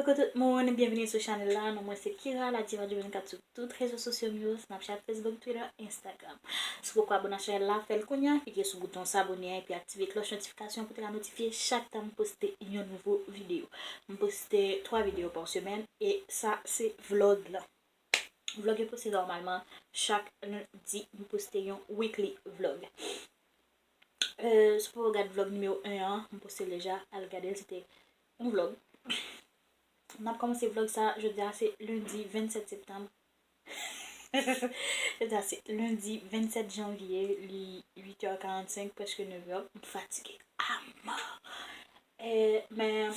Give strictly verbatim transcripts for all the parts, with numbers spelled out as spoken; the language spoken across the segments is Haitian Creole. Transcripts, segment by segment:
Coucou tout moun, byenveni sou chanèl la. Non mwen se Kira, la diva du vingt-quatre sou tout rezo sosyo m yo, Snapchat, Facebook, Twitter, Instagram. Si w poko abone ak chanèl la, fè l kounye a, klike sou bouton s'abonner a epi aktive klòch notifikasyon pou te ka notifye chak tan m poste yon nouvo videyo. M poste twa videyo pa semèn e sa se vlog la. Vlog yo poste nòmalman chak lendi, m poste yon weekly vlog. Euh, si w poko gad vlog nimewo en an, m poste l deja, al gade l, se te yon vlog. N ap kòmanse vlog sa, jodi a se lendi vennsèt septanm. Jodi a se lendi vennsèt janvye, li uit è karannsenk, prèske nèf è, m fatige a mò. Eh, men,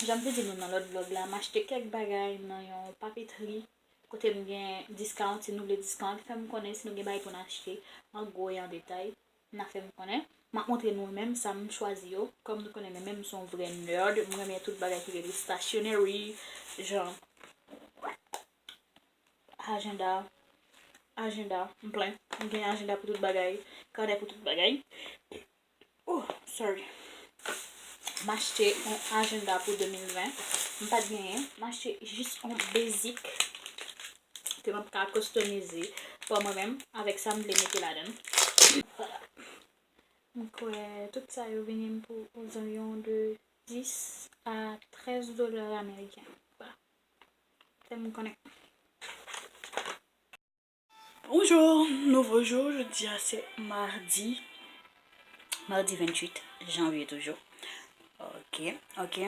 jan m te di nou nan lòt vlog la, m achte kèk bagay nan yon papetri kote m gen discount, si nou vle discount, fè m konnen si nou gen bagay pou n achte, m ap gwo e an detay. N a fè m konnen. M ap montre nou menm sa m chwazi yo. Kòm nou konnen mwen menm m se yon vrè nerd, m renmen tout bagay ki rele stationery, jan ajanda, ajanda, m plen. M gen ajanda pou tout bagay, kanè pou tout bagay. Oh, sorry. M achte yon ajanda pou de mil ven. M pa t genyen. M achte jis yon basic ke m ap ka customize pa mwen menm avèk sa m vle mete ladan l. Vwala. M kwè tout sa yo vini m pou aux environs de dis a trèz dola ameriken. Vwala. Fè m konnen. Bonjou, nouvo jou, jodi a se madi, madi ventuit janvye toujou. Ok, ok.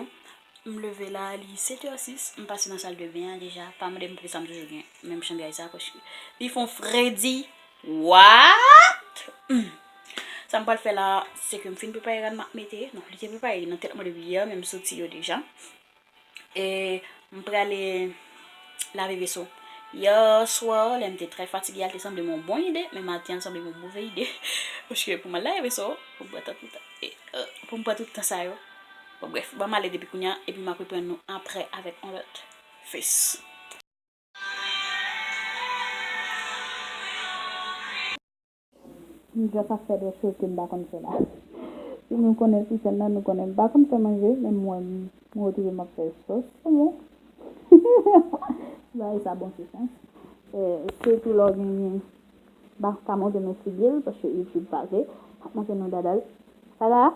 M leve la, li sèt è sis, m pase nan sal de ben an deja, pa mande m poukisa m toujou gen menm chanbiyay sa, paske li fè yon fredi. What? Hmm. Sa m pral fè la, se ke m fin prepare rad m ap mete. Non, li te prepare, li nan tèt mwen depi yè, men m soti yo deja. E m prale lave veso. Yè swa, lè m te trè fatige a, l te sanble m yon bon ide, men maten an, l sanble m yon move ide. Paske pou m al lave veso, pou m pran tout tan, e, e, pou m pran tout tan sa yo. Bon, brèf, ban m ale depi kounye a, epi m ap reprann nou apre avèk yon lòt face. M just ap fè de choz ke m pa konn fè la. Si nou konnen ti chèn nan, nou konnen m pa konn fè manje, men m wè m, m retwouve m ap fè sòs soumon. Bagay sa bon ti chèn. Eh, sitou lè w genyen, m pa ka montre nou figi l, paske YouTube pa vle. M ap montre nou dada l. Dada!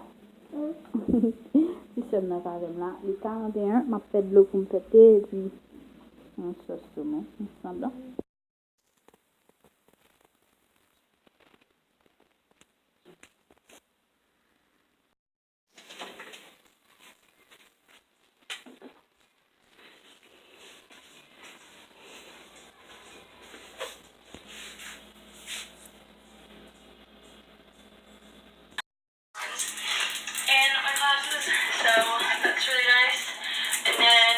Ti chèn nan k avè m la. Li karannteyen, m ap fè dlo pou m fè te, epi yon sòs soumon, ansanm la. And my glasses, so that's really nice. And then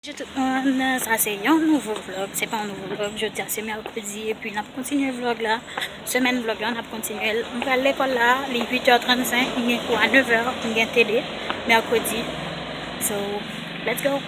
Bonjou tout moun, sa se yon nouvo vlog, se pa yon nouvo vlog, jodi a se mèkredi epi n ap kontinye vlog la, semèn vlog la n ap kontinye l. M pral lekòl la, li uit è trannsenk, m gen kou a nèf è, m gen T D mèkredi. So, let's go!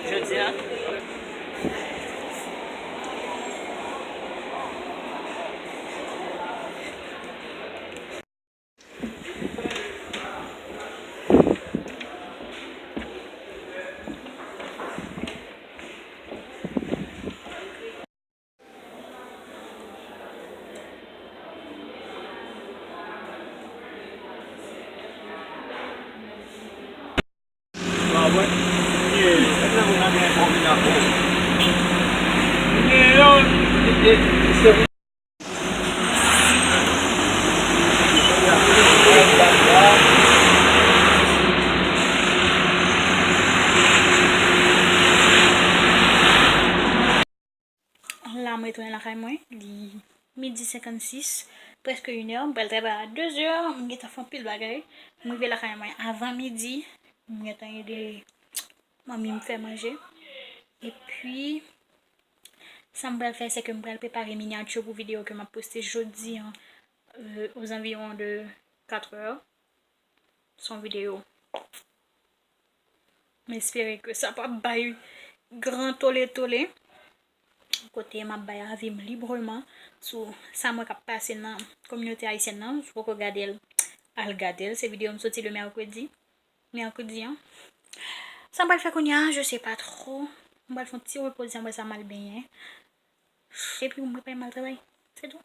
Jodi a. Midi senkannsis, prèske inè, m pral travay a dezè, m gentan fè anpil bagay. M rive lakay mwen avan midi, m gentan ede manmi m fè manje. Epi, sa m pral fè, se ke m pral prepare minyati pou videyo ke m ap poste jodi an, euh, aux environs de quatre heures. Se yon videyo. M espere ke sa p ap bay gran tole tole. Kote m ap bay avi m libreman sou sa m wè k ap pase nan kominote ayisyèn nan. Si w poko gade l, al gade l. Se videyo m soti le mèkredi. Mèkredi an. Sa m pral fè kounye a, je sais pas trop. M pral fè yon ti repoze, apre sa m al benyen. Epi m prepare m al travay. Se tou.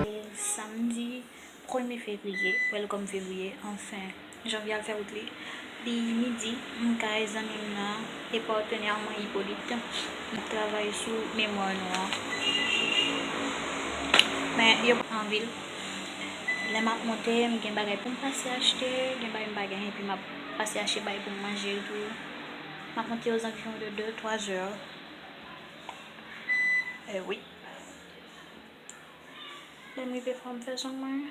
Se samdi premye fevriye, welcome fevriye, anfen, janvye al fè wout li. Li midi, m kay zanmi m nan e patnè mwen Hippolyte. N ap travay sou memwa nou an. Men, yo pa anvi l. Lè m ap monte, m gen bagay pou m pase achte, gen bagay m pa gen, epi m ap pase achte bagay pou m manje tou. M ap monte aux environs de deux, trois heures. Eh wi. Lè m rive, fò m fè zong mwen.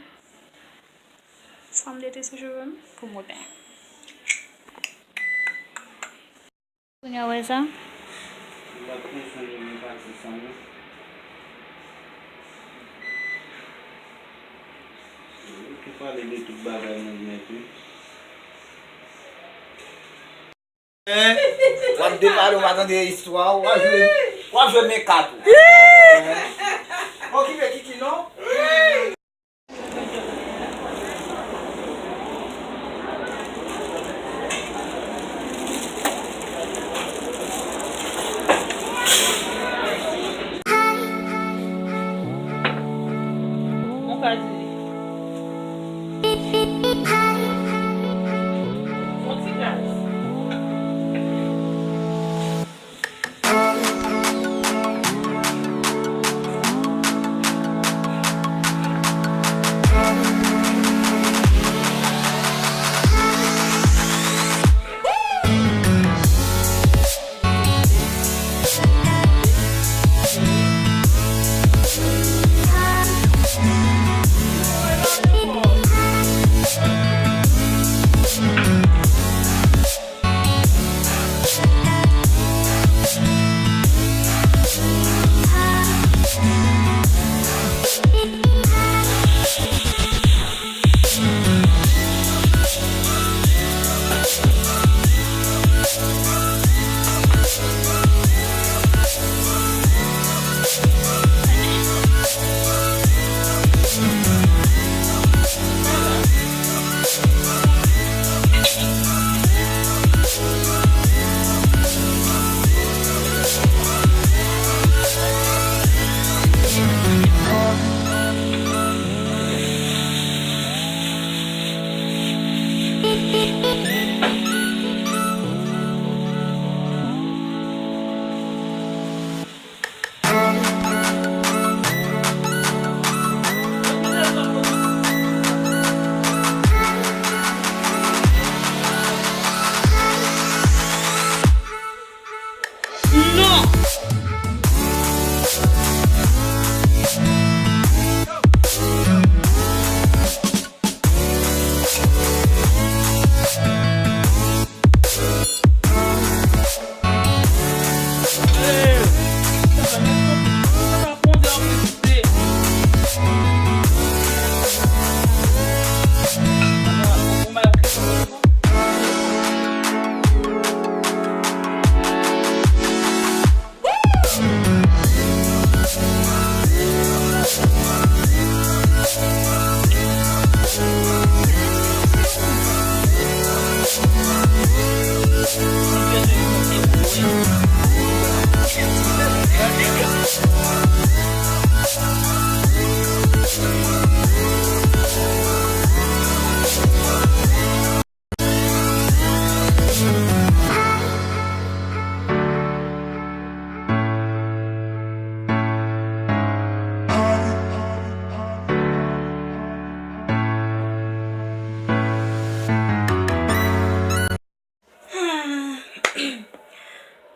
Fò m detrese cheve m pou m repran. Kounye a, w wè sa? M pa t konn sonje gen pati sa, non. Ou tou pale de tout bagay nan nèt, wi. W ap depale, w pa tande istwa, w ap jwe, w ap jwe men kat ou. Okipe Kiki non. Mwen ka di li. Yon ti gaz.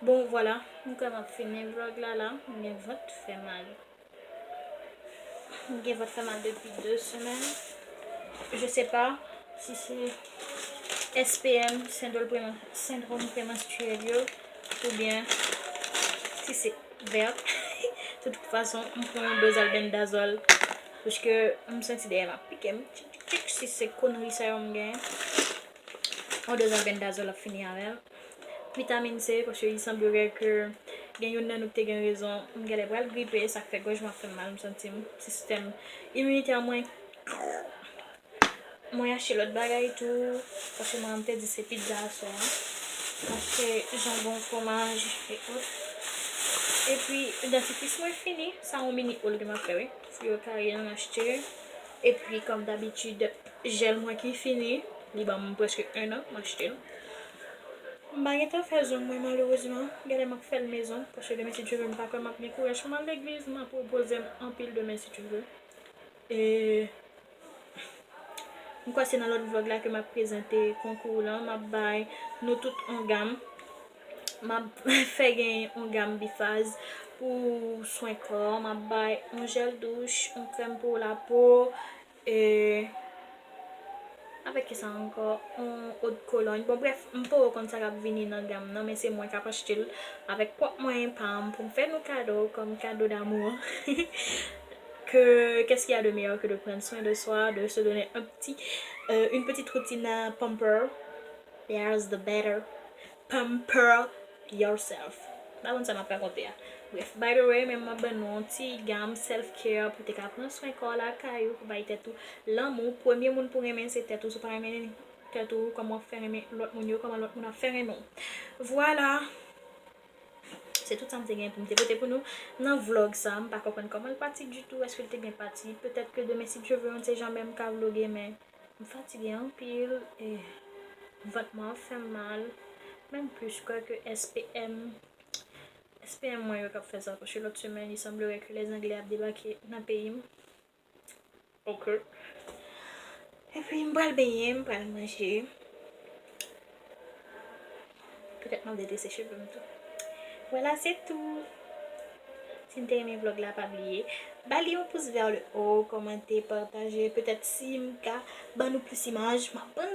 Bon, vwala, m kwè m ap fini vlòg la la. M gen vant fè mal. M gen vant fè mal depi de semèn. Je sais pas si se S P M, sendwòm preman-, sendwòm premanstriyèl yo, oubyen si se vèb. De tout fason, m pran yon doz albendazòl, paske m santi dèyè m ap pike m. Tchik, tchik, tchik, si se konri sa yo m genyen. Yon doz albendazòl ap fini avè m. Vitamin C, paske li sanblere ke gen youn nan nou ki te gen rezon. M genlè pral gripe, sa k fè gòj mwen ap fè m mal, m santi m, sistèm iminitè mwen. Mwen achte lòt bagay tou, paske mwen te di se pizza aswè a. M achte janbon, fwomaj, e tout. Epi, dantifris mwen fini, sa yon mini haul ke m ap fè, wi. Fwi yo kare an achte. Epi, kòm dabitid, jèl mwen ki fini, li ban m prèske en an, m achte l. M pa gentan fè zong mwen, malerezman. Genlè m ap fè l mezon, paske demen, si Dye vle, m pa kwè m ap gen kouraj pou m al legliz. M ap repoze m anpil demen, si Dye vle. E m kwè se nan lòt vlòg la ke m ap prezante konkou lan. M ap bay nou tout yon gam. M ap fè gen yon gam bifaz pou swen kò. M ap bay yon jèl douch, yon krèm pou lapo, e avèk kisa ankò? Yon eau de cologne. Bon, brèf, m poko konn sa k ap vini nan gam nan, men se mwen k ap achte l avèk pwòp mwayen pa m pou m fè nou kado, kòm kado damou. Que, qu'est-ce qu'il y a de meilleur que de prendre soin de soi, de se donner un petit, euh, une petite routine à pamper? There's the better. Pamper yourself. M pa konn sa m ap rakonte a. Brèf, by the way, men m ap ban nou yon ti gam self-care pou te ka pran swen kò w lakay ou, pou bay tèt ou lanmou. Premye moun pou renmen se tèt ou. Si w pa renmen tèt ou, kòman w ap fè renmen lòt moun yo? Kòman lòt moun ap fè renmen w? Vwala. Se tout sa m te gen pou m te pote pou nou nan vlòg sa. M pa konprann kòman l pati ditou. Èske l te byen pati? Petèt ke demen, si Dye vle, yon ti jan menm m ka vloge, men m fatige anpil, e vant mwen ap fè m mal, menm plis kwè ke S P M, S P M mwen yo k ap fè sa, paske lòt semèn, li sanblere ke lèzangle ap debake nan peyi m. Ok. Epi, m pral benyen, m pral manje. Petèt m ap redrese cheve m tou. Vwala, se tou. Si n te renmen vlòg la, pa bliye ba li yon pous vè le o, kòmante, pataje. Petèt si m ka ban nou plis imaj, m ap ban